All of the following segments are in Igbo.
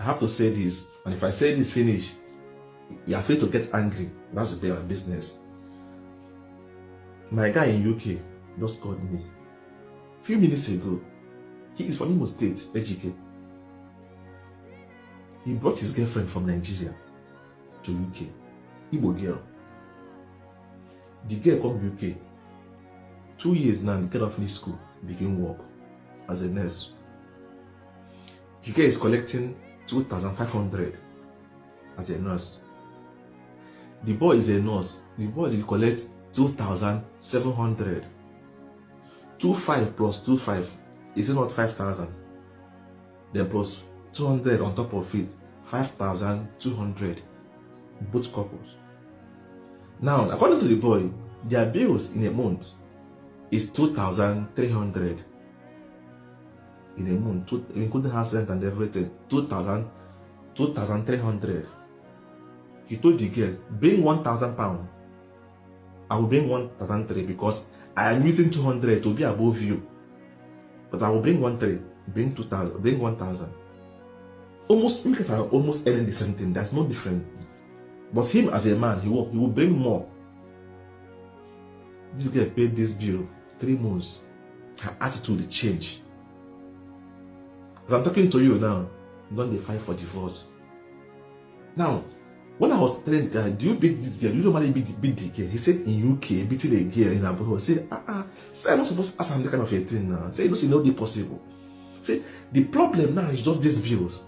Have to say this, and if I say this finish, you are free to get angry. That's the my business. My guy in UK just called me few minutes ago. He is from Imo State, Ejike. He brought his girlfriend from Nigeria to UK. Igbo girl. The girl come UK. 2 years now, the girl finish school, begin work as a nurse. The girl is collecting 2,500 as a nurse. The boy is a nurse. The boy will collect 2,700. 2,5 plus 2,5, is it not 5,000? Then plus 200 on top of it, 5,200. Both couples. Now, according to the boy, their bills in a month is 2,300 in a month, including house rent and everything, 2,000, 2,300. He told the girl, "Bring £1,000. I will bring 1,003 because I am using 200 to be above you. But I will bring 1,3, bring 2,000, bring 1,000." Almost, you guys are almost earning the same thing. There's no difference. But him as a man, he will bring more. This girl paid this bill 3 months. Her attitude changed. As I'm talking to you now, don dey fight for divorce. Now, when I was telling the guy, "Do you beat this girl? You normally beat the girl?" He said in UK, beating a girl in abroad. Say, "Ah, ah, say I'm not supposed to ask him that kind of a thing now." Say, no, say, no, possible. Say, the problem now is just these bills.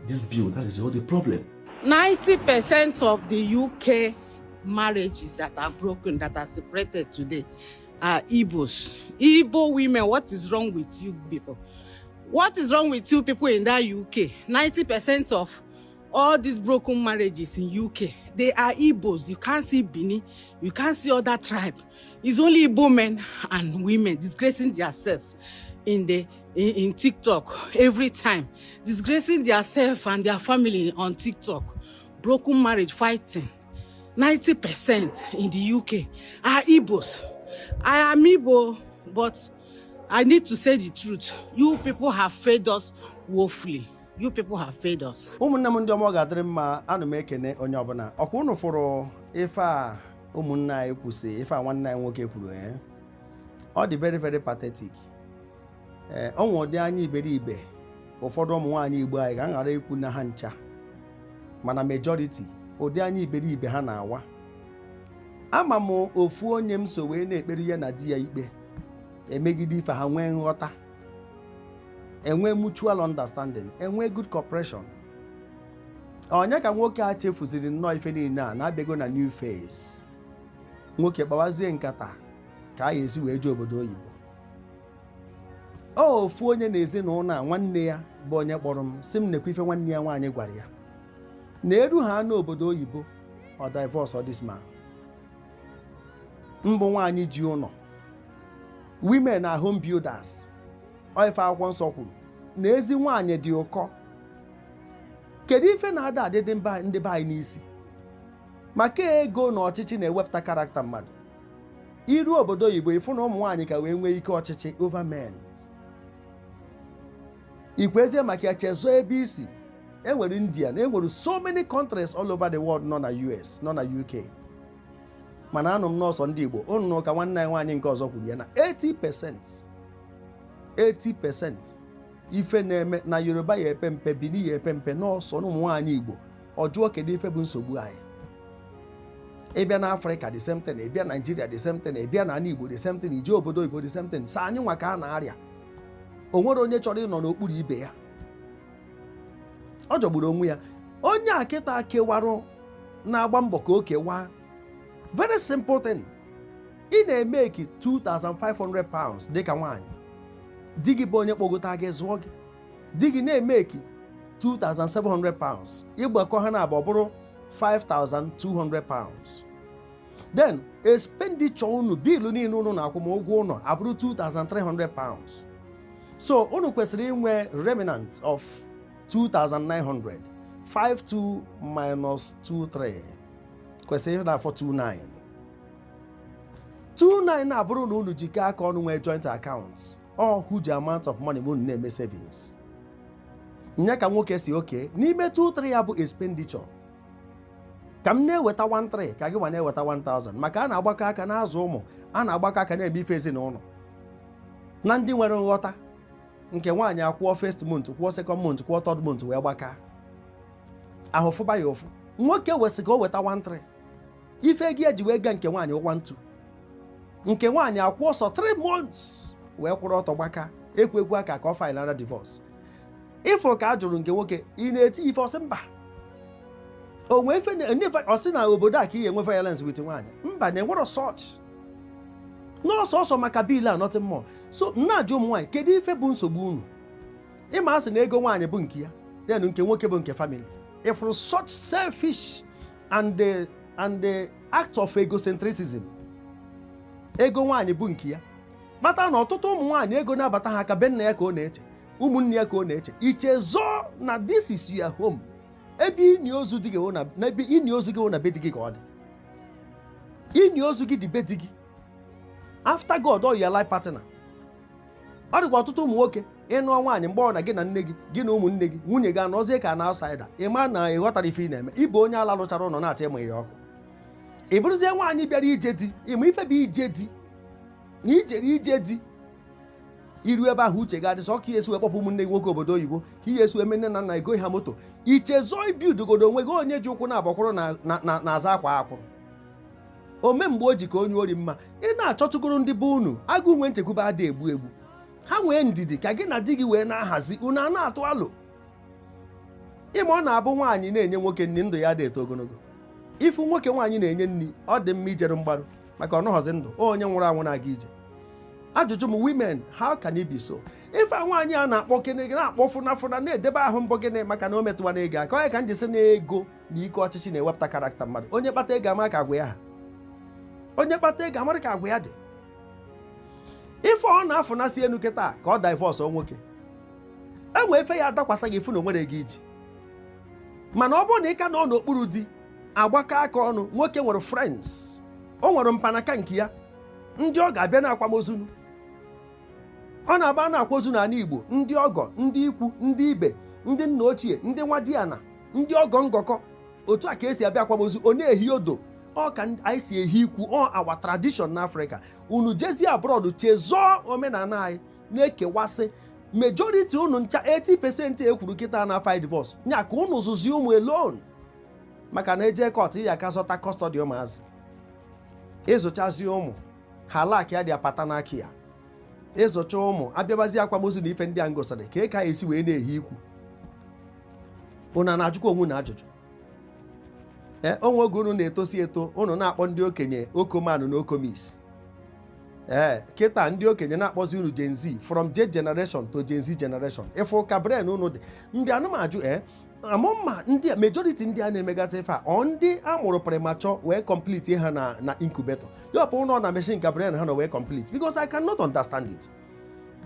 This bill, that is all the problem. 90% of the UK marriages that are broken, that are separated today, are Igbos. Igbo women, what is wrong with you people? What is wrong with you people in that UK? 90% of all these broken marriages in UK, they are Igbos. You can't see Bini, you can't see other tribe. It's only Igbo men and women disgracing themselves in TikTok every time, disgracing themselves and their family on TikTok. Broken marriage, fighting. 90% in the UK are Igbos. I am Igbo, but I need to say the truth. You people have failed us woefully. You people have failed us. Ụmụnne m ndị ọma, ọ ga-adịrị mma. Ana m ekene onye ọbụla. Ọkwa unu fụrụ ife a ụmụnne anyị kwụsị, ife a nwanne anyị nwoke kwuru. Ee, ọ dị very very pathetic. Ee, ọ nwe ụdị anya iberibe ụfọdụ ụmụ nwaanyị Igbo anyị, ka m ghara ikwu na ha ncha, mana majority, ụdị anya iberibe ha na-awa. Ama m ofu onye m so wee na-ekpere ya na di ya ikpe emegide ife ha, nwee nghọta, enwe mutual understanding, enwe good cooperation. Onye ka nwoke a chefuziri nnọọ ife niile a na-abịago na new phase. Nwoke kpawazie nkata ka a ga-esi wee jee obodo oyibo. Ọ ofu onye na ezinụlọ a, nwanne ya bụ onye kpọrọ m, si m nekwa ife nwanne ya nwaanyị gwara ya na eru ha n'obodo oyibo, ọ divorce this man. Mbụ nwaanyị ji ụlọ, women are home builders. Ọ ife Akwụkwọ Nsọ kwuru na ezi nwaanyị dị ụkọ. Kedu ife na-ada adịdị mba ndị be anyị n'isi maka ego na ọchịchị na-ewepụta character mmadụ? Iru obodo oyibo, ịfụ na ụmụ nwaanyị ka wee nwee ike ọchịchị over men. Ikwezie maka ya, chezọọ ebe isi. Enwere India na enwere so many countries all over the world nọ na US, nọ na UK, mana anụ m nọọsọ ndị Igbo unu ka nwanne anyị nwaanyị nke ọzọ kwuru ya na 80%, 80% ife na-eme na Yoruba ya epe mpe, Bini ya epe mpe, nọọsọ na ụmụ nwaanyị Igbo. Ọ jụọ, kedu ife bụ nsogbu anyị? Ịbịa na Afrịka, the same thing. Ịbịa Naijiria, the same thing. Ịbịa na ala Igbo, the same thing. Ije obodo oyibo, the same thing. Sa anyị nwa ka a na-arịa. O nwere onye chọrọ ịnọ n'okpuru ibe ya. Ọ jọgburu onwe ya. Onye a kịta kewarụ na-agba mbọ ka o kewaa. Very simple thing: ị na-emeki £2500 dịka nwaanyị, di gị bụ onye kpọgota gị, zụọ gị, di gị na-emeki £2700. Ịgbakọ ha na abụọ bụrụ £5200. Then expenditure unu, bill niile unu na-akwụ, ma ụgwọ ụlọ, abụrụ £2300. So unu kwesịrị inwe remnant of 2900. 52 minus 23 kwesịrị ịna afọ 29. 29 na-abụrụ na unu jikọ aka ọnụ nwee joint accounts, all huge amount of money unu na-eme savings. Nya ka nwoke si oke n'ime 2-3 ya bụ expenditure, ka m na-eweta 1-3, ka gị nwa na-eweta 1000, maka a na-agbakọ aka na-azụ ụmụ, a na-agbakọ aka na-eme ife ezinụlọ. Na ndị nwere nghọta, nke nwaanyị akwụọ first month, kwụọ second month, kwụọ third month, wee gbaka ahụ fụba ya ụfụ. Nwoke wesị ka o weta 1-3, ife ego ya ji wee gaa nke nwaanyị 1-2, nke nwaanyị akwụọ sọ 3 months wee kwụrụ ọtọ gbaka ekwu ekwu aka ka ọ file divorce. Ịfụ ka a jụrụ nke nwoke, ị na-eti ife? Ọsị mba. Onwe ife ọsị na obodo a ka ị enwe violence with nwaanyị? Mba, na enwero such n'ọsọsọ maka bill a, nothing more. So m na-ajụ ụmụ nwaanyị, kedu ife bụ nsogbu unu? Ịma asị na ego nwaanyị bụ nke ya, then nke nwoke bụ nke family. Ịfụrụ such selfish and the act of egocentrism, ego nwaanyị bụ nke ya, kpata na ọtụtụ ụmụ nwaanyị, ego na-abata ha aka, be nna ya ka ọ na-eche, ụmụnne ya ka ọ na-eche. Ichezọ na this is your home, ebe ini ozu dị gị wụ na ebe ini ozu gị wụ na be di gị ka ọ dị. Ini ozu gị dị be di gị. After God or your life partner. Ọ dịkwa ọtụtụ ụmụ nwoke, ịnụọ nwaanyị, mgbe ọ na gị na nne gị, gị na ụmụnne gị, nwunye gị anọzie ka na outsider. Ị ma na ị ghọtara ife ị na-eme. Ịbụ onye ala lụchara ụlọ na-achọ ịmụ ya ọkụ, ị bụrụzie nwaanyị bịara ije di. Ịma ife bụ ije di na ijere ije di, iru ebe ahụ, uche ga-adị sọ ka ihe esi wee kpọpụ ụmụnne gị nwoke obodo oyibo, ka ihe esi wee mee nne na nna ego ha moto. Ichezọ ibiudogodo onwe gị, onye ji ụkwụ na-agbakwụrụ na-aza akwa akwụrụ ome mgbe o ji ka onye ori mma. Ị na-achọtụgoro ndị be unu agụ nwe nchekwube ada egbu egbu, ha nwee ndidi ka gị na di gị wee na-ahazi unu a na-atụ alụ. Ịma ọ na-abụ nwaanyị na-enye nwoke nri, ndụ ya dị eto ogologo. Ifu nwoke nwaanyị na-enye nri, ọ dị mma ijere mgbarụ maka ọ nọghọzi ndụ, onye nwụrụ anwụ na-aga ije. Ajụjụ m, women, how can it be so? Ife nwaanyị a na-akpọ kene na-akpọ fụna na-edebe ahụ mbọ gịnị maka na o metụwa na ego aka onye ka m ji sị na ego na ike ọchịchị na-ewepụta character mmadụ. Onye kpata ego, ama ka agwa ya ha. Onye kpata ego, amara ka agwa ya dị. Ife ọ na-afụnasị enu kịta ka ọ divorce nwoke, enwe ife ya adakwasa gị, ifu na onwere ego iji. Mana ọ bụrụ na ị ka nọ n'okpuru di, agbakọ aka ọnụ. Nwoke nwere friends, o nwere mpanaka nke ya, ndị ọ ga-abịa na-akwamozu. Ọ na-aba na-akwaozu n'ala Igbo, ndị ọgọ, ndị ikwu, ndị ibe, ndị nna ochie, ndị nwa diana, ndị ọgọ ngọkọ, otu a ka esi abịa akwamozu. Ọ na-ehi odo, ọ ka anyị si ehi ikwu, ọ our tradition n'Africa. Unu jezie abroad, chezọọ omenala anyị, na-ekewasị majority unu ncha. 80% ekwuru kịta na fight divorce nya ka unu zụzie ụmụ alone, maka na eje court ya aka zọta custody ụmụazị. Ịzụchazi ụmụ ha, lak ya dị apata n'aka ya. Ịzụcha ụmụ, abịabazi akwamozu na ife ndị a ngosịrị ka ị ka esi wee na-ehi ikwu. Unu na-ajụkwa onwe na ajụjụ. Ee, onwe oge unu na-etosi eto, unu na-akpọ ndị okenye okomanụ na okomis. Ee, kịta ndị okenye na-akpọzi unu Gen Z, from J generation to Gen Z generation. Ịfụ ka brain unu dị ndị anụmajụ. Ee, amụma ndị majority ndị a na-emegasị ife a, ọ ndị a mụrụ premature wee complete ha na incubator ya, ọ nọ na machine ka brain ha nọ wee complete, because I cannot understand it.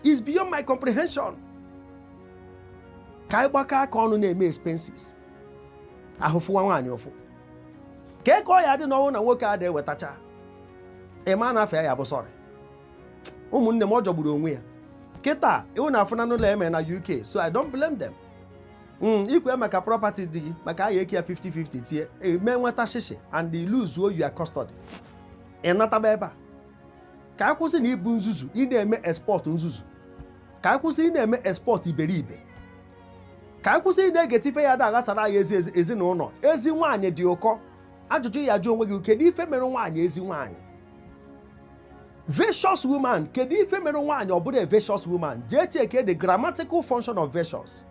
It's beyond my comprehension. Ka anyị gbakọ aka ọnụ na-eme expenses, ahụfụwa nwaanyị ụfụ ka ka ọ ya dị n'ọnwụ na nwoke a da ewetacha ịma na afọ ya bụ sorry. Ụmụnne m, ọ jọgburu onwe ya. Kịta ịhụ na afụna n'ụlọ eme na UK, so I don't blame them. Ikwe maka property dị gị, maka aya eke ya 50-50, tie eme nweta shishi and you lose your custody, ị nataba ebe a. Ka a kwụsị na ibu nzuzu, ị na-eme export nzuzu. Ka a kwụsị ị na-eme export iberibe. Ka a kwụsị ị na-egete ife ya da aghasara anyị ezi ezinụlọ. Ezi nwaanyị dị ụkọ. Ajụjụ ya jụ onwe gị, kedu ife mere nwaanyị ezi nwaanyị vicious woman? Kedu ife mere nwaanyị ọ bụrụ a vicious woman? Jee check the grammatical function of vicious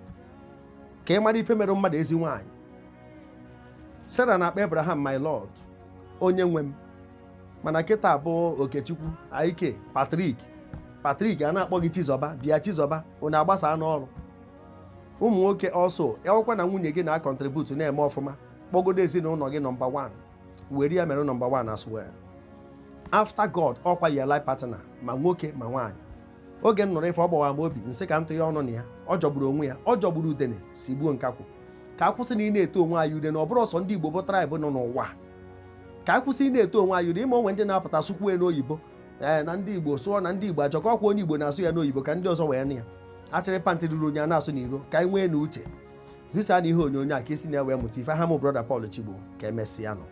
ka ị mara ife mere mmadụ ezi nwaanyị. Sarah na-akpọ Abraham "my lord", onye nwe m. Mana kịta bụ Okechukwu, Aike, Patrick, Patrick, a na-akpọ gị Chizọba, bịa Chizọba, unu agbasa n'ọrụ. Ụmụ nwoke ọsọ ọkwa na nwunye gị na-acontribute, na-eme ọfụma, kpọgodo ezinụlọ gị number 1, were ya mere number 1 as well. After God, ọkwa your life partner, ma nwoke ma nwaanyị. Oge m nụrụ ife, ọ gbawara m obi, nsị ka m tụnye ọnụ na ya. Ọ jọgburu onwe ya, ọ jọgburu udene si gbuo nkakwụ. Ka a kwụsị na ị na-eto onwe anyị ude, na ọ bụrụ ọsọ ndị Igbo bụ tribe nọ n'ụwa. Ka a kwụsị ị na-eto onwe anyị ude. Ime onwe ndị na-apụta sụkwuo n'oyibo, ee, na ndị Igbo sụọ na ndị Igbo ajọka. Ọkwa onye Igbo na-asụ ya n'oyibo ka ndị ọzọ wee nụ ya. Achịrị pantị ruru unyi a na-asụ n'iro. Ka anyị nwee na uche zisa na ihe onyonyo a ka isi na-ewe mụta ife. Aha m Brother Paul Chigbo. Ka emesịa nụ.